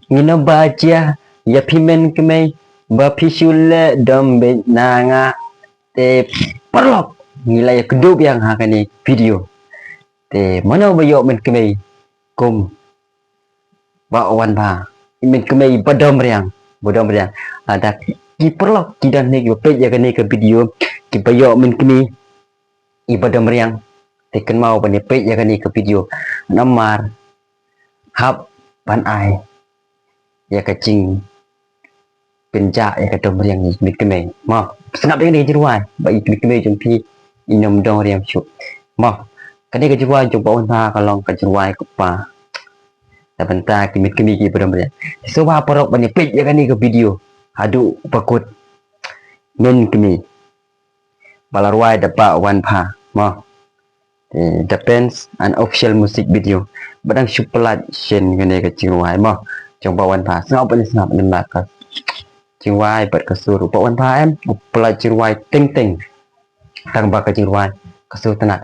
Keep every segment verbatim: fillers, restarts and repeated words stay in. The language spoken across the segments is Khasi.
Ngin ïa ba jia ïa phi men kmie ba phi shu leh dom beit na nga. Te paralok, ngi la ïa kdup ïa nga ha kane video. Te mano ba ïoh men kmie kum Bah Wanpha, i men kmie ba dom riang, ba dom riang. Lada ki paralok ki don ne ki ba peit ïa kane ka video, ki ba ïoh men kmie i ba dom riang, te kynmaw ban ïa peit ïa kane ka video. Namar hap ban ai ïa ka jing pynjah ïa ka dom riang i met kmie. Mo, sngap ïa kane ka jingrwai ba i met kmie jong phi i nym dom riang shuh. Mo, kane ka jingrwai jong Bah Wanpha ka long ka jingrwai kpa. Da bynta ki met kmie ki ba dom riang. Sngewbha paralok ban ïa peit ïa kane ka video haduh ba kut. Men kmie ba la rwai da Bah Wanpha. Mo. Te, The Pens, an official music video. Ba dang shu pyllait shen kane ka jingrwai mo jong Bah Wanpha. Sngap ban sngap namar ka jingrwai bad ka sur Bah Wanpha em u pyllait jingrwai teng teng. Tang ba ka jingrwai ka sur tnat.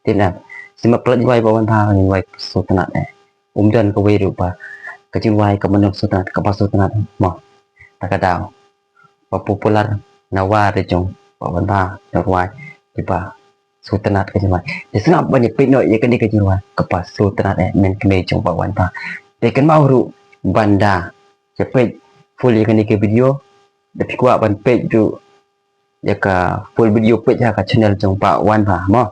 Te na sima pyllait jingrwai Bah Wanpha ka jingrwai ka sur tnat eh. Um don kawei ruh ba ka jingrwai ka mano sur tnat, ka ba sur tnat mo. Ta ka daw ba popular na war jong Bah Wanpha na rwai ki ba sur tnat ka jingrwai. Te sngap ban ïa peit noh ïa kane ka jingrwai ka ba sur tnat eh men kmie jong Bah Wanpha. Te kynmaw ruh ban da ïa peit full ïa kane ka video. Da phi kwah ban peit ruh ïa ka full video peit ha ka channel jong Bah Wanpha mo.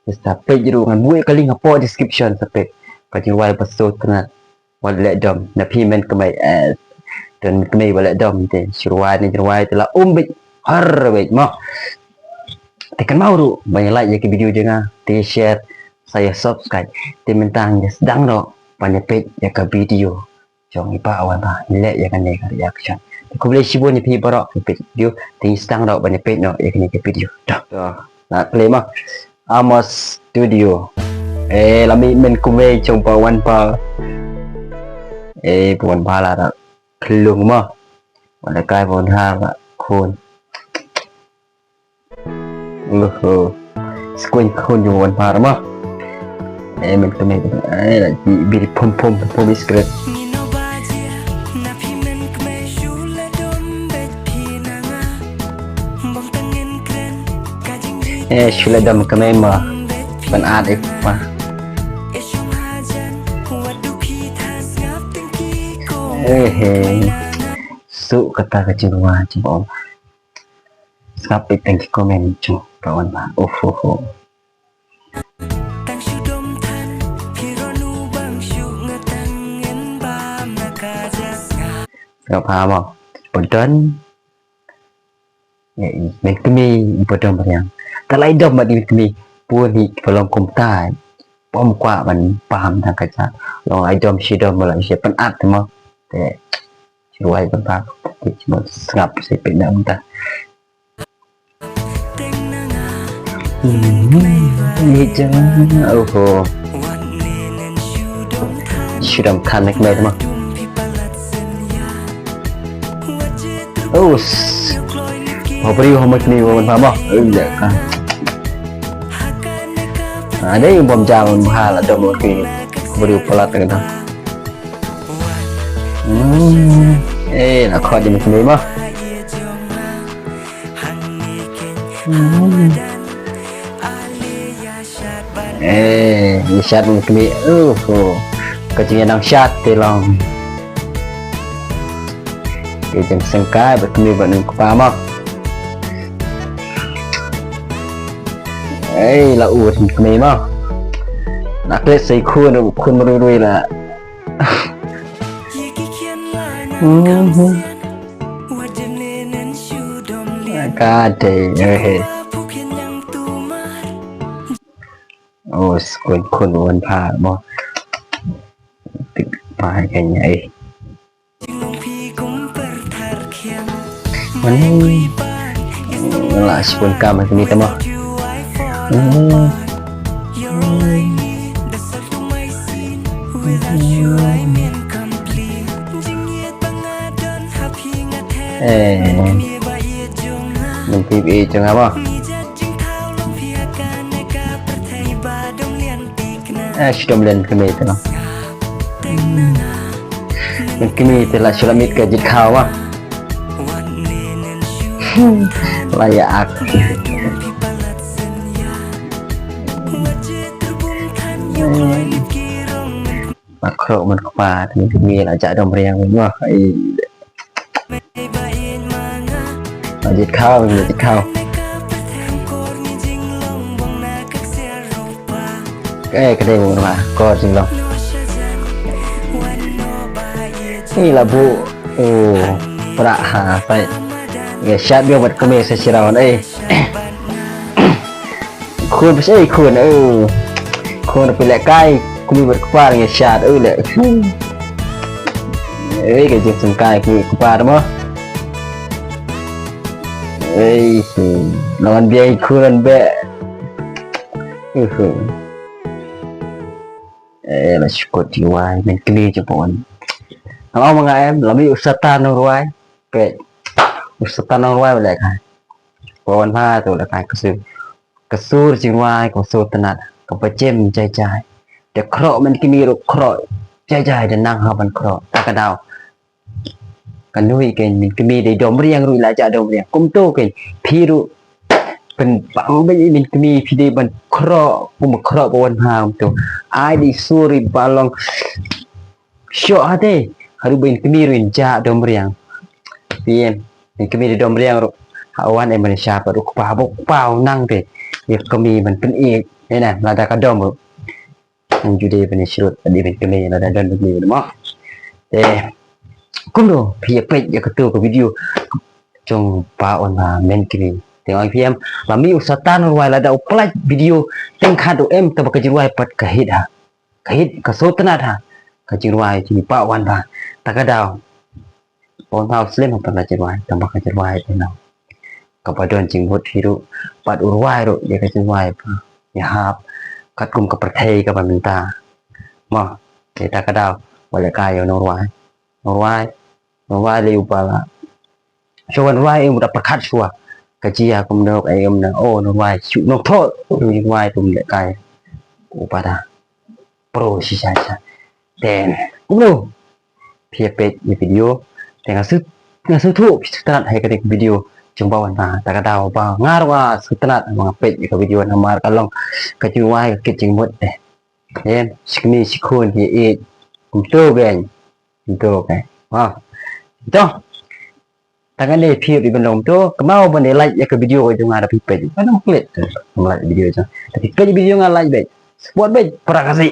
Te sa peit ruh ngan buh ïa ka link hapoh description sa peit ka jingrwai ba sur tnat. Wat leh dom na phi men kmie eh. Don men kmie wat leh dom te shu rwai ne rwai te la um beit har beit mo. Te kynmaw ruh ban ïa like ïa ka video jong nga te share sa ïa subscribe te mynta ngi sdang noh ban ïa peit ïa ka video jong i Bah Wanpha ngi leh ïa kane ka reaction. Te khublei shibun ïa phi baroh ki peit video te ngi sdang noh ban ïa peit noh ïa kane ka video. Dah. Dah. Na play mo. Amos Studio. Eh, la mih men kmie jong Bah Wanpha. Eh, Bah Wanpha la da klung mo. Wala kai Bah Wanpha la khun. Oho. Skuin khun jong Bah Wanpha mo. Eh, men kmie. Eh, la bi bi pom pom pom screen. Eh, shu leh dom kmie mo. Ban at ïa pa. Eh, eh. Suk kata ka jingrwai jong Bah Wanpha. Sngap ïa tang ki comment jong Bah Wanpha. Oh, oh, oh. Sngap ha mo. Pardon. Eh, i men kmie i ba dom riang. Te la i dom bad i men kmie. Bun hi ki ba long kumta. Bym kwah ban paham tang ka jaka. Long la i dom shi dom ba la shi pynat mo. Te shi rwai kumta. Te shi mo sngap shi pynat kumta. Hmm, ni jang. Oho. Shu dom than nek mek mo. Oh, s-, ho bri ho mek ni wo mo. Unda ka. Ada yang bom jam ha la dom mek ni. Bri palat ka. Hmm. Eh, na khot di mek ni mo. Hmm. Eh, ïa shad mek ni. Uh, oh. Ka jingïadang shad te long. Te jingsyngkai bad kmie bad nong kpa mo. Eh, la u ri kmie mo. Na klet sei khun, khun marui rui la. Mhm. Ka dei, eh. Oh, skuin khun Bah Wanpha mo. Tik pa kanya eh. Mani. La sipun kam ni tama. Hmm. Eh. Nang pi pi jong apa? Eh, shu dom len kmie te no. Mynkmie te la shu la miet ka jit khaw ba. La ïa ak. Ba khroh ban kpa, mynkmie la jah dom riang ba. Ai. Ba jit khaw, ba jit khaw. Eh, ka dei ba, ko jinglong. Ni la bu. Oh, pra ha, pai. Ïa shad biang bad kmie sa shiraw, eh. Khun, bas, eh, khun, eh. Khun, phi leh kai, kmie bad kpa ïa shad, eh, leh. Eh, ka jingshim kai, kmie kpa mo. Eh, la wan biang khun be. Eh, eh. Eh, la shu kut ïa wai, mynkmie jong pon. Nga ong ma nga em, la mih u Satan u rwai. Peit. U Satan u rwai u leh kai. Ka wan ha tu u leh kai ka sur. Ka sur jingrwai, ka sur tynnat, kaba jem jai jai. Da khroh mynkmie ruh khroh jai jai, da nang ha ban khroh. Ta ka daw. Kano i kein mynkmie dei dom riang ruh i la jah dom riang. Kumto kein phi ruh pynbang beit i mynkmie phi dei ban khroh, kum khroh ba wan ha kumto. Ai dei sur i ba long shoh hate. Haduh ba i mynkmie ruh i jah dom riang. Phi em, i mynkmie dei dom riang ruh. Ha wan em ban shah pat u kpa, ba u kpa u nang te. Ïa ka kmie ban pynïeit. Ïa na, lada ka dom ruh. Ngan ju dei ban ïa shrut, ban dei ban kmie, lada don ban kmie mo. Te kumno phi ïa peit ïa katu ka video jong Bah Wanbha, mynkmie. Te nga ong ïa phi em, la mih u Satan u rwai, lada u pynlait video teng khat u em, te ba ka jingrwai pat ka hit ha. Ka hit, ka sur tynnat ha. Ka jingrwai jong Bah Wanbha. Ta ka daw. Pon thaw slem ha pynlait jingrwai, tang ba ka jingrwai te nang. Kaba don jingmut hi ruh, pat u rwai ruh ïa ka jingrwai ba ïahap katkum ka pyrthei kaba mynta. Mo, te ta ka daw, wat leh kai ïa u nongrwai. Nongrwai, nongrwai lei u ba la. Shu wan rwai, eh, u da pyrkhat shuwa. Ka jia kumno, eh, kumno, oh, nongrwai, shu nongthoh, nongrwai, tum leh kai. U ba da. Pro shisha shisha. Te kumno phi ïa peit ïa video. Te nga shu, nga shu thuh phi sngewtynnat ha kane ka video jong Bah Wanbha. Ta ka daw ba nga ruh nga sngewtynnat ba nga peit ïa ka video namar ka long ka jingrwai ka kit jingmut te. Em, shi kmie shi khun ïa ïeit. Kumto kein. Kumto kein. Ha. To. Tang kane phi ïoh ban long to, kynmaw ban dei like ïa ka video ka jong nga, da phi peit. Ka nang klet to, like video jong. Da phi peit video nga, like beit. Support beit para Khasi.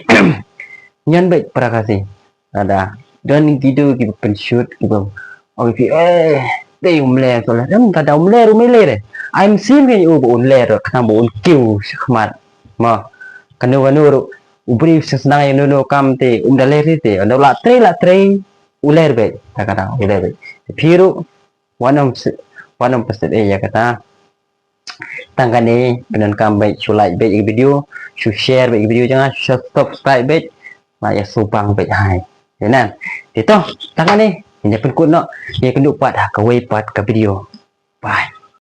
Ñion beit para Khasi. Lada don ki video kiba pynshoot kiba ong phi, eh, dei um ler to, lada um ler um ler re. Ai mynsiem kein u ba un ler, khnang ba un kiew shakhmat. Mo, kano kano ruh u briew sngewsynei ïa no no kam te um da ler te, ynda u la trei la trei u ler beit, ta ka daw u ler beit. Phi ruh wat nym, wat nym pynslem ïa kata. Tang kane, pyndonkam beit, shu like beit ïa ka video, shu share beit ïa ka video jong nga, shu subscribe beit, la ïa sngewbang beit hai. Ïa nang. Te to, tang kane, ngin ïa pynkut noh, ngin ïa kynduh pat ha kawei pat ka video. Bye.